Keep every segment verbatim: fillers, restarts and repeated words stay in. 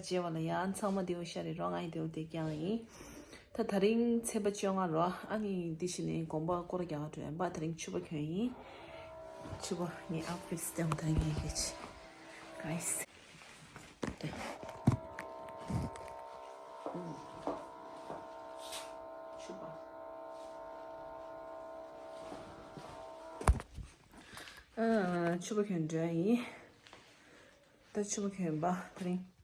མཇལ་བ་ལ་ཡང་ཚང་མ་བདེ་པོ་ཤ་རེད་རོ། ང་ཡི་བདེ་པོ་བདེ་རྐྱང་ཡིན། ད་ད་རིང་ཚེས་པ་བཅོ་ལྔ་རོ། ཨ་ནི་འདི་བཞིན་ནས་དགོན་པ་སྐོར་རྒྱག་ག་འགྲོ་ཡིན་པ། ད་རིང་ཕྱུ་པ་གྱོན་ཡིན། ཕྱུ་པ་ངའི་outfit་སྟེང་ད་རིང་ངའི་གེ་ཆི་guys། དེ་ཕྱུ་པ། ཨ་ཕྱུ་པ་གྱོན་འགྲོ་ཡིན། ད་ཕྱུ་པ་གྱོན་པ་ད་རིང་།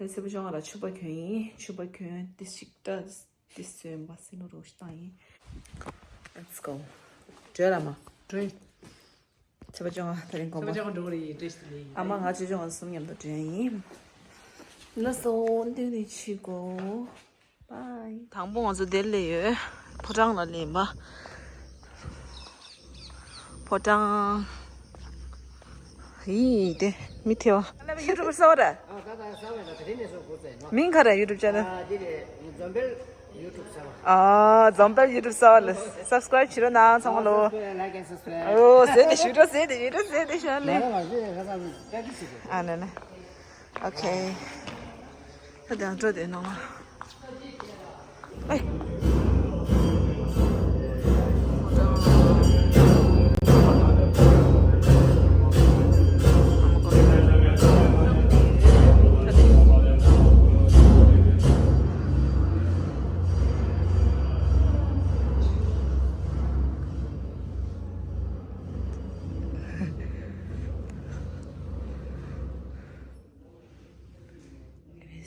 ད་ཚེས་པ་བཅོ་ལྔ་ལ་ཕྱུ་པ་གྱོན་ཡིན། ཕྱུ་པ་གྱོན་ཏི་ཤིག་ཏ་ཏི་སོན་པ་སེ་ནོ་རོ་ཤི་ཏང་ཡིན། Let's go། འགྲོ་ལ་མ། འགྲོ་ཡིན། ཚེས་པ་བཅོ་ལྔ་ད་རིང་དགོན་པ། ཚེས་པ་བཅོ་ལྔ་འགྲོ་གི་རེད་འདྲེ་ཞིག་ལས་ཡིན། ཨ་མ་ང་ཚེས་བཅོ་ལྔ་གསུམ་མཉམ་དུ་འགྲོ་ཡིན། ལ་སོ་འདི་ནི་ཆི་གོ། Bye། དང་པོ་ང་ཚོ་དེ་ལས་ཡོད། ཕོ་བྲང་ལ་སླེབས་པ། ཕོ་བྲང་། ཡིན་དེ་མི་ཐེ་བ། ཡུ་ཊུབ་གསར་པ་ར། མིང་ག་ར་ཡུ་ཊུབ་ཅེ་ནལ། ཨ་འཛོམས་དཔལ་ཡུ་ཊུབ་གསར་པ་ལ་སབ་སི་ཀ་རེབ་བྱེད་རོགས་གནང་ཚང་མ་ལོ། ཨོ་ཟེར་ཏེ་ཞུ་རོགས་ཟེར་ཏེ་ཞུ་རོགས་ཟེར་ཏེ་ཞུ་ཨ་ནི། ཨ་ནི་ནི། ཨོ་ཁེ། ད་དེ་འགྲོ་དེ་ནང་ལ། ཨེ།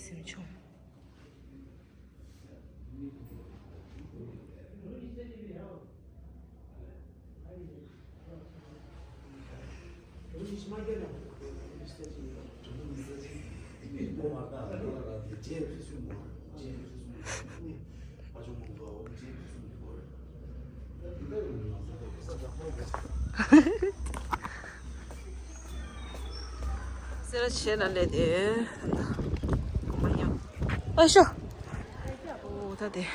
སེམས་ཆུང་། སེ་ར་བྱེས་ལ་སླེབས་ཏེ། ཨ་ཤོ། ཨོ་ད་དེ།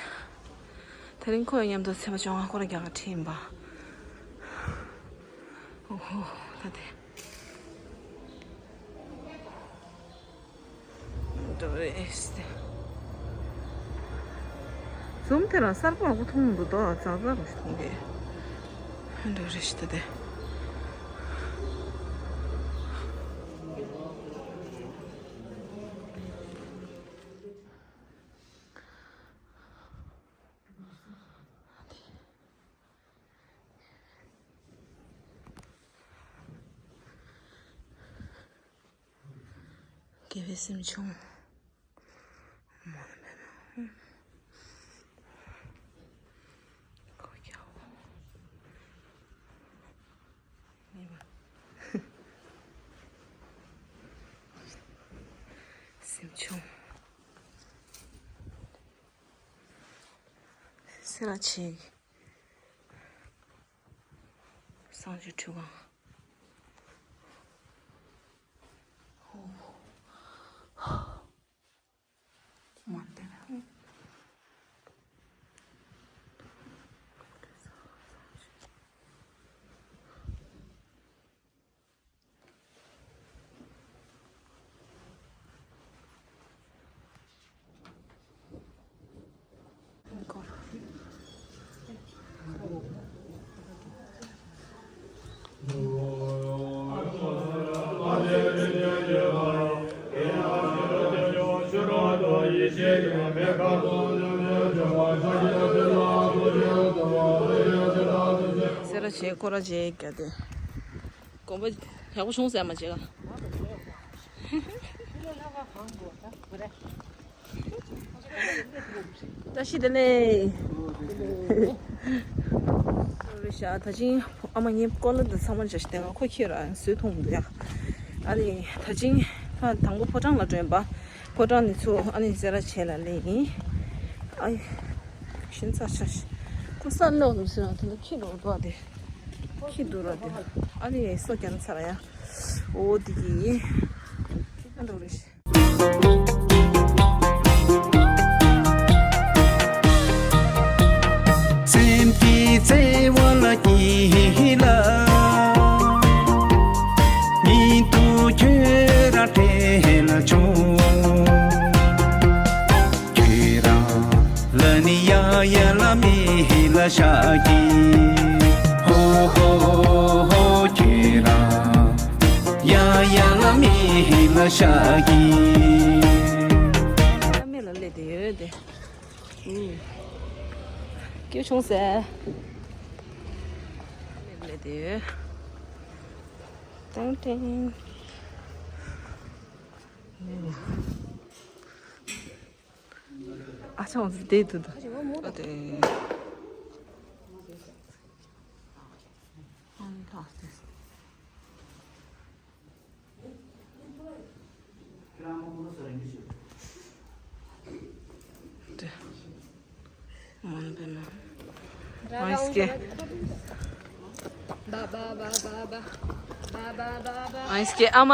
དེ་རིང་ཁོ་ཡང་མཉམ་དུ་ཚེས་པ་བཅོ་ལྔ་སྐོར་ར་རྒྱག་ག་ཁྲིད་ཡིན་པ། ཨོ་ཧོ་ད་དེ། འགྲོ་རེད་ཟེར་ཏེ། ཛུམ་དེ་ལ་གསར་པ་གོ་མཐོང་འདུག་དོ། ཛག་ཛག་རུ་ཞིག་མཐོང་གི། འགྲོ་རེད་ཟེར་ཏེ། དགེ་བའི་སེམས་ཆུང་། སེམས་ཆུང་། སེ་ར་བྱེས་ཀྱི་གསང་སྤྱོད་ཁྲུས་ཁང་། མ་བསྟན། སེ་ར་བྱེས་སྐོར་ར་བྱེས་བརྒྱབ་སྟེ། དགོན་པ་ཡག་པོ་བྱུང་ཟེར་མ་བྱེད་ལ། བཀྲ་ཤིས་བདེ་ལེགས། རེད་ཤག་ད་ཅིང་ཨ་མ་ངའི་ཀོ་ལ་འདི་ཚང་མ་འཇོག་ཤི་དེ་ག་ཁོ་ཁྱེར་ར་བཟོས་ཐུང་འདུག་ཡ། ཨ་ནི་ད་ཅིང་ད་དང་པོ་ཕོ་བྲང་ལ་འགྲོ་ཡིན་པ། ཕོ་བྲང་ནས་ཚུར་ཨ་ནི་སེ་ར་བྱེས་ལ་སླེབས་ཡིན། ཨ་ཡི། ཞིང་ཚ་ཤ་ཤ། ཁོ་ས་ལོག་འདུག་ཟེར་ར་དེ་འདྲ་ཁྱི་འགྲོ་འདུག་ཨ་དེ། ཁྱི་འདུག་ར་དེ། ཨ་ནི་སོ་རྒྱ་ན་ཚ་ར་ཡ། འོ་དེ་གི་ཡིན། ཨ་འདུག་རེད། སེམས་ཀྱི་བརྩེ་བ་ལ་སྐྱིད་ལ། ཉིད་དུ་ཁྱོད་ར་བྲེལ་ལ་ཆོག་ཡ་ལ་མི་ཧི་ལ་ཤ་གི། ཧོ་ཧོ་ཧོ་ཁྱེད་རང་། ཡ་ཡ་ལ་མི་ཧི་ལ་ཤ་གི། ཨ་མེ་ལ་ལས་དེ་ཡོད་དེ། ཨུམ། སྐྱིད་བྱུང་ཟེར། ཨ་མེ་ལ་ལས་དེ་ཡོད། ཏང་ཏིང་། ཨ་ཅག་འོང་ཙི་དེ་དུ་དུ། ཨ་དེ། དེ། ཨང་སྐད། ཨང་སྐད་ཨ་མ།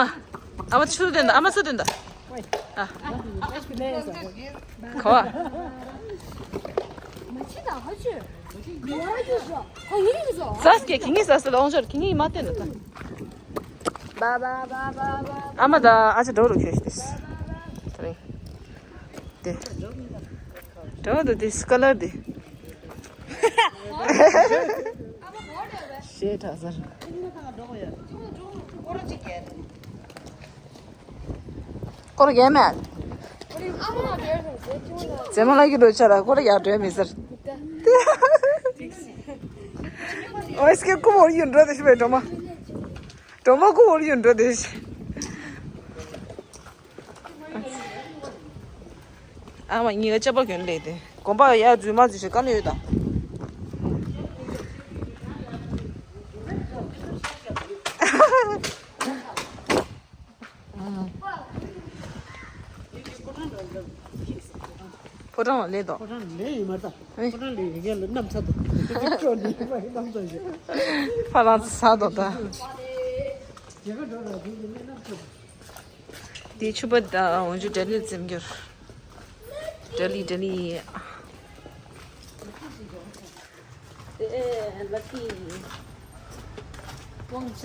ཨ་མ་ཆུ་དོན་དང་ཨ་མ་ཆུ་དོན་དང་། ཨ། གོ་བ། ས་སྐད་ཁྱི་ངི་ས་སུ་ལ་ཨོང་ཞོར་ཁྱི་ངི་མ་བསྟན་ལ་ད། ཨ་མ་ད་ཨ་ཅག་འགྲོ་རུ་ཁྱོད་ཤི་དེ། དེ། དྲ་བ་དེ་སི་ཀ་ལར་དེ། ཤེས་དྲག་ཟེར། སྐོར་རྒྱག་མེད། ཙེ་མ་ལ་གི་འགྲོ་ཆ་ལ་སྐོར་རྒྱག་འགྲོ་མི་ཟེར། ཨོ་སྐད་ཀུ་མོར་ཡུན་འགྲོ་དེ་ཤི་བའི་སྒྲོལ་མ། སྒྲོལ་མ་ཀུ་མོར་ཡུན་འགྲོ་དེ་ཤི། ཨ་མ་གཉིས་ཀ་ཅ་པ་གྱོན་ལས་དེ་དགོན་པ་ཡ་འཛུལ་མ་འཛུལ་ཞེས་བཀའ་ལས་ཡོད་དང་། ཕོ་བྲང་ལ་སླེབས་དོ། ཕོ་བྲང་ལ་སླེབས་ཡིན་མ་ད། ཨེ། ཕོ་བྲང་ལ་ཡི་གེ་ལ་གནམ་ཚ་དོ། ཁྱོད་ནི་མ་ཡི་གནམ་ཚ་ཞེས། ཕ་ལང་ཚ་དོ་ད། རྒྱལ་ཁ་འགྲོ་ར་དེ་ཡི་གནམ་ཚ་དོ། དེ་ཕྱུ་པ་ད་འོན་ཆུ་ལྡི་ལི་འཛིན་རྒྱུར། ལྡི་ལི་ལྡི་ལི། དེ་ལ་ཀི། ཝང་ཆ།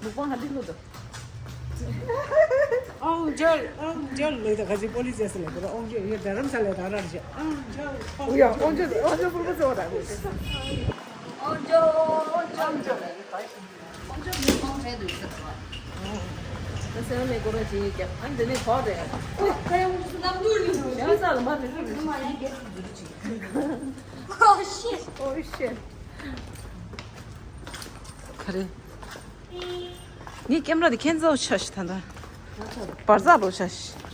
མུག་པང་ཧ་ལི་ལོ་དོ། ཨང་ཇལ། ཨང་ཇལ་ལོས་ད་ག་ཅི་པོ་ལི་ཇེ་སི་ལ་དོ་ཨང་ཇལ་ཡོད་རྡ་རམ་ས་ལ་ད་ར་རི་ཨང་ཇལ། ཨོ་ཡ་ཨང་ཇལ་ཨང་ཇལ་པུར་པ་ཚོ་ད་གོ། ཨང་ཇལ་ཨང་ཇལ། ཨང་ཇལ་མི་མང་རེད་འདུག་ཟེར་བ། ད་སེམས་མེད་སྐོར་ར་ཅིག་ཡོད་ཀྱང་ཨ་འདི་ནས་བོག་རེད། ཨོ་ཁ་ཡང་ངུ་སུ་གནམ་འདུག་ནི་འདུག་ཡང་ས་ལ་མ་རེད་རེད་རེད། Oh shit. Oh shit. ག་རེ། ངའི་ཀེམ་ར་དེ་ཁྱེད་ཚོ་ཆ་ཤི་ད་ལྟ། བར་ཛག་རོ་ཆ་ཤི།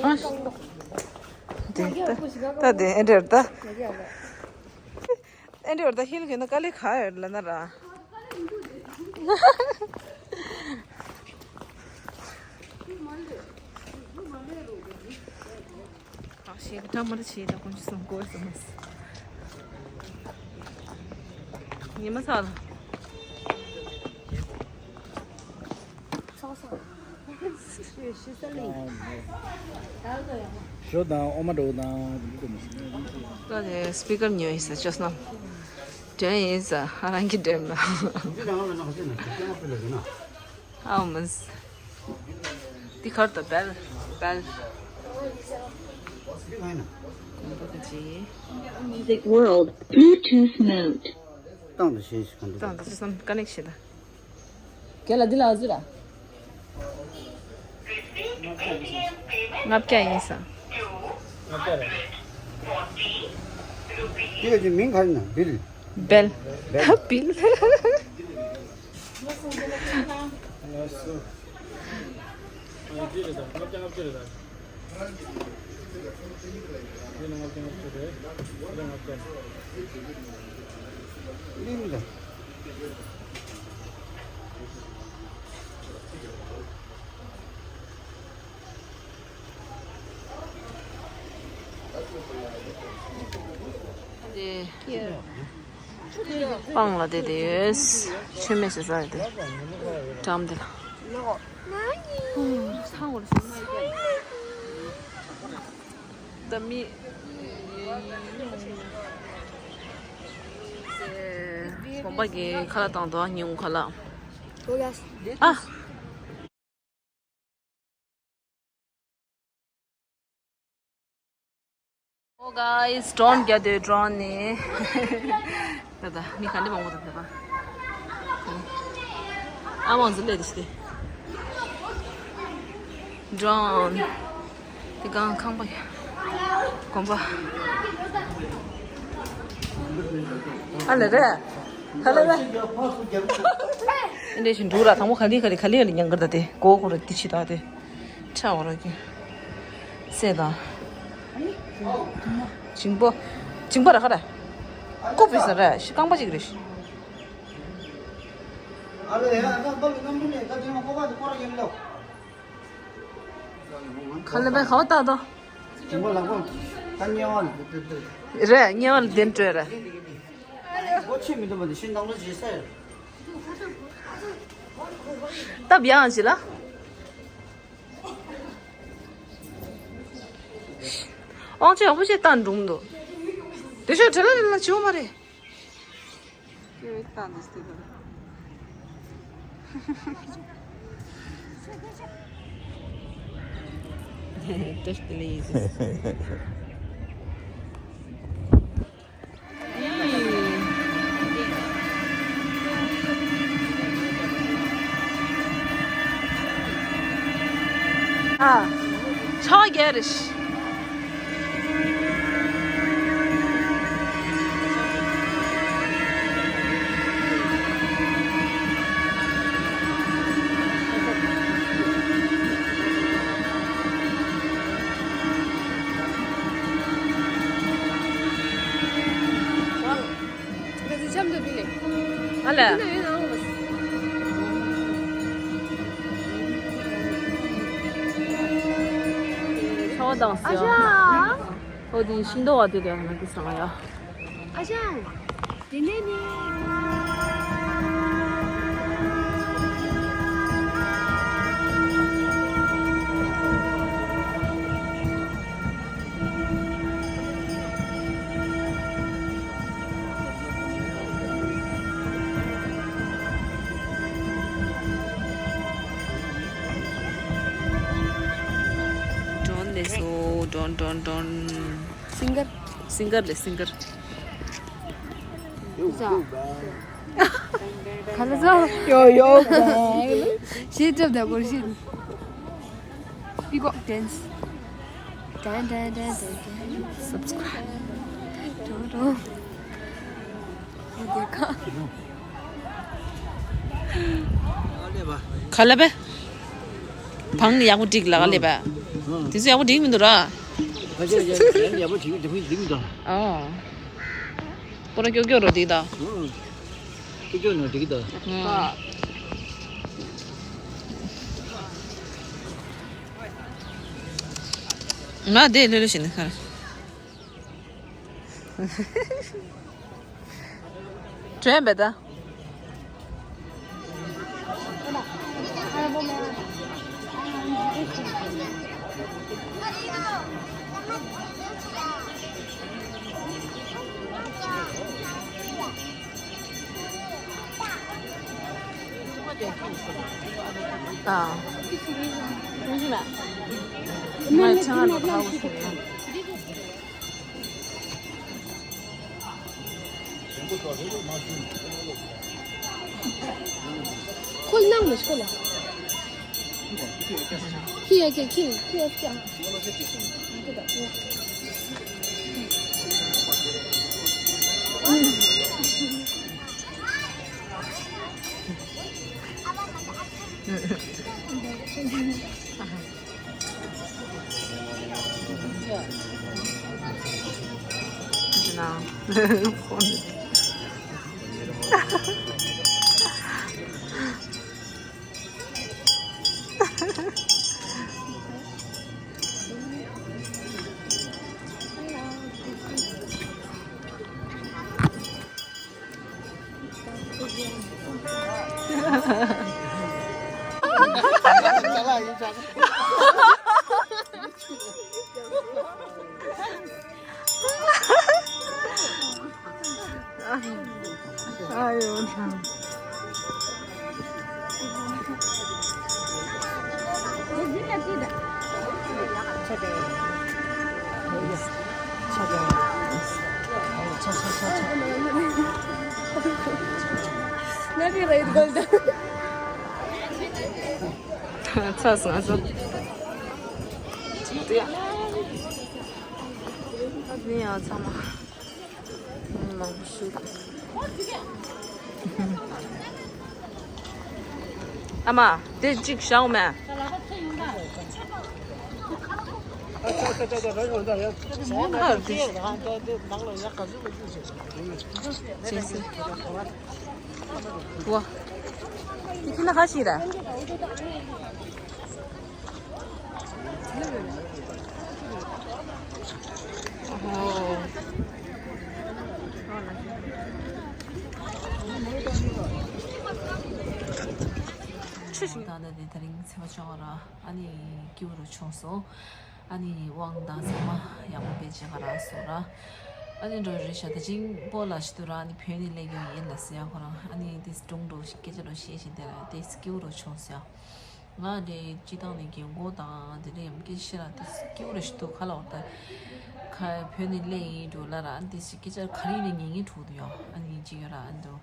ཨ་ཤི། དེ་ད་ད་དེ་ཨེ་འདྲེར་ད། ཨེ་འདྲེར་ད་ཧིལ་གི་ན་ཀ་ལི་ཁ་ཡོད་ལ་ན་ར། ཨ་ཤེས་ཀྱི་ཀྲང་མ་རེད་ཤེས་ད་ཁོང་ཅི་སོང་གོ་སོང་མ་སོང་། ཉི་མ་ཚ་ལ། ཞོ་དང་འོ་མ་འགྲོ་དང་། ད་དེ་སི་པི་ཀར་ཉོས་ཡིན་ས་ཅོས་ན། དྲན་ཡིན་ས་ཧ་རང་གི་དྲན་ལ། ཨའོ་མིན། འདི་གར་དུ་སྦེལ་སྦེལ། Music World Bluetooth mode. བཏང་དང་ཞེས་ཤིག་གང་འདུག་བཏང་དང་ཅི་བསམ་ཀ་ནེག་ཤེ་ད། རྒན་ལགས་འདི་ལ་འཛུལ་ར། ལྔ་བརྒྱ་ཡིན་ས། འདི་ལ་ཅི་མིང་ག་རེ་ན་སྦེལ། སྦེལ། སྦེལ། སྦེལ། སྤང་ལ་བསྡད་དེ་ཡོད། མཆོད་མེ་ཞིག་ཟ་ཡོད་དེ། འགྲམ་དེ་ལ། ད་མི། གོམ་པ་གི་ཁ་ལག་བཏང་འདུག་ཉིན་གུང་ཁ་ལག་ཨ། ཨོ་གཱིས། ཌོན་རྒྱག་དུས་ཌོན་ནི། ད་ད་མི་ག་འདྲ་མང་པོ་འདུག་ད། ཨ་མང་ཟིན་ལས་དེ་ཤི་དེ། ཌོན། དེ་གང་ཁང་པ་ཡ། གོམ་པ། ཨ་ལེ་རེད། ག་ལེ་རེད། ཨེ་འདྲ་ཞིག་འདུག་ར། དང་པོ་ག་ལི་ག་ལི་ག་ལི་ག་ལི་ཉང་གར་ད་དེ་གོ་གོ་ར་དེ་ཆི་ད་དེ། ཁྲ་བ་ར་གི། སེ་དང་། ཇིང་པོ། ཇིང་པོ་ར་ཁ་ར། ཀོ་པི་ས་ར་ཤི་རྐང་པ་ཅིག་རེད་ཤི། ག་ལེ་བའི་ག་བ་ལྟ་དོ། ཇིང་པོ་ལག་པ། ད་ཉེ་བ་ལ་དེ་དེ་དེ། རེད་ཉེ་བ་ལ་དེ་འགྲོ་ར། སྒོ་ཕྱེ་མི་འདུག་པ་དེ་ཤི་ནང་ལ་ཇི་སེ། སྟབས་ཡག་ཅིག་ལ། དབང་ཆ་ཡག་པོ་ཞིག་བཏང་འགྲོ་མི་འདུག་དེ་ཤོག་བྲེལ་ལ་བྲེལ་ལ་བྱེད་པ་མ་རེད། ཨ། ཆོག་གེ་རེད། ང་ཚོ་འཆམ་དུ་བི་ལེ། ཨ་ལེ། ཨ་ཞ། ཨོ་དེ་ཤིང་ཏོག་བ་དེ་དེ་ཡང་ན་དེ་སང་ཡ། ཨ་ཞ། དེ་ནས་ནི། ཌོན་ལེ་སོ། ཌོན་ཌོན་ཌོན། སིང་གར། སིང་གར་ལེ་སིང་གར། ག་ལ་ཟ། ཡོ་ཡོ། ཞེས་བྲབ་ད་གོར་ཤིན། Peacock dance. Dun, dun, dun, dun, dun. Subscribe. Dun, dun. ག་ལེ་བ། བང་ནི་ཡག་པོ་འགྲིག་ལ་ག་ལེ་བ། དེ་ཚོ་ཡག་པོ་འགྲིག་མི་འདུག་ར། ཡག་པོ་འགྲིག་མི་འདུག་ཨ། པོ་ར་ཀྱོག་ཀྱོག་རོ་འགྲིག་ད། ཀྱོག་ཀྱོག་ནོ་འགྲིག་ད། ང་དེ་ལྷོད་ལྷོད་བྱེད་ནི་ཁར། དྲན་པས་ད། ཨ། ང་ཚང་མ་ལ་ཧ་གོ་སོང་། ཁོ་ནང་མི་ཤོག་ལ། ཁྱི་ཡ་ཁྱི་ཁྱི་ཁྱི་ཡ་ཁྱི། ཨ་ཡོ། ང་རེ་རེ་རྒོལ་ད། ཚ་སོང་ཨ་ཚ། ཡིན་ཡང་ཚང་མ། མང་པོ་ཞིག་ཨ་མ། དེ་གཅིག་བཞག་མེད། ཨ་དེ། ཝ། དེ་ཁྱི་ན་ཁ་ཤི་ར། ཨོ། ཆུ་ཞིག་ད་ལྟ་དེ་དེ་རིང་ཚེས་པ་བཅོ་ལྔ་ར། ཨ་ནི་སྐྱིད་པོ་རུ་བྱུང་སོང་། ཨ་ནི་དབང་དང་ཚང་མ་ཡག་པོ་དཔེ་བྱེད་ག་རག་སོང་ར། ཨ་ནི་འགྲོ་རེད་ཤག་ད་ཅིང་པོ་ལ་ཞི་དུ་ར། ཨ་ནི་བོད་ནས་སླེབས་ཡོང་ཡིན་ལ་ཟེར་ཡ་ཁོ་རང་། ཨ་ནི་དེ་སྒྲུང་འགྲོ་སྐད་ཆ་འགྲོ་བཤད་བཞིན་དེ་ར་དེ་སྐྱིད་པོ་རུ་བྱུང་སོང་ཡ། ང་དེ་སྤྱི་བཏང་ནས་རྒན་གོག་དང་དེ་འདྲ་ཡང་སྐད་ཆ་ར་དེ་སྐྱིད་པོ་རུ་ཞི་དུ་ཁ་ལ་འོ་ད་ཁ་བོད་ནས་སླེབས་ཡིན་འགྲོ་ལ་ར། ཨ་ནི་དེ་སྐད་ཆ་ག་རེ་ཡིན་ནས་ཉན་ཉན་འགྲོ་འདུག་ཡ། ཨ་ནི་ཅིག་ཡོད་ར། ཨ་ནི་འདུག་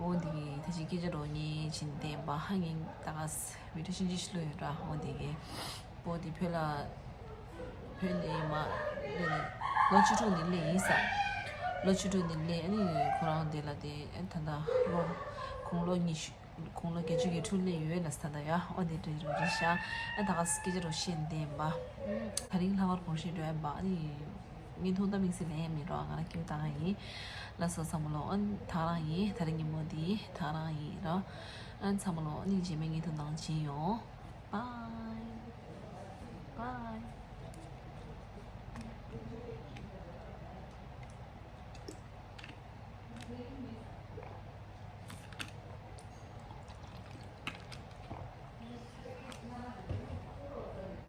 འོ་འདི་གི་ད་ཅི་སྐད་ཆ་རོ་ཉན་བྱིན་ལྡན་པ་ཧ་ངིན་ད་ག་ས་བི་ཏུ་ཤིན་ཅི་ཤི་ལོ་ཡོད་ར། འོ་འདི་གི་པོ་འདི་བོད་ལ་བོད་ནས་མ་ལོ་བཅུ་དྲུག་ནས་སླེབས་ཡིན་ས། ལོ་བཅུ་དྲུག་ནས་སླེབས། ཨ་ནི་ཁོ་རང་འདི་ལ་དེ་ཨ་ད་ལྟ་ལོ་དགུང་ལོ་ཉི་ཤུ་དགུང་ལོ་བརྒྱད་ཅུ་གི་དྲུག་སླེབས་ཡོད་ལ་ས་ད་ཡ། འོ་འདི་འདྲ་རོ་རེད་ཤག་ཨ་ད་ག་ས་སྐད་ཆ་རོ་བཤད་བདེན་པ། ད་རིང་ལྷག་པར་གོང་ཞིག་འགྲོ་ཡ་པ། ཨ་ནི། ངས་ཐུག་ད་དམིགས་བསལ་ལན་ཡང་མི་རོགས། ང་རང་ཁྱིམ་ད་ག་ཡིན། ལགས་སོ་ཚང་མ་ལོ། ཨ་ནི་ད་རང་ཡིན། ད་རིང་ཉིན་མོ་འདི་ད་རང་ཡིན་ར། ཨ་ནི་ཚང་མ་ལོ། ཨ་ནི་རྗེས་མའི་ངས་ཐུག་ནང་བྱིན་ཡོང་། Bye. Bye.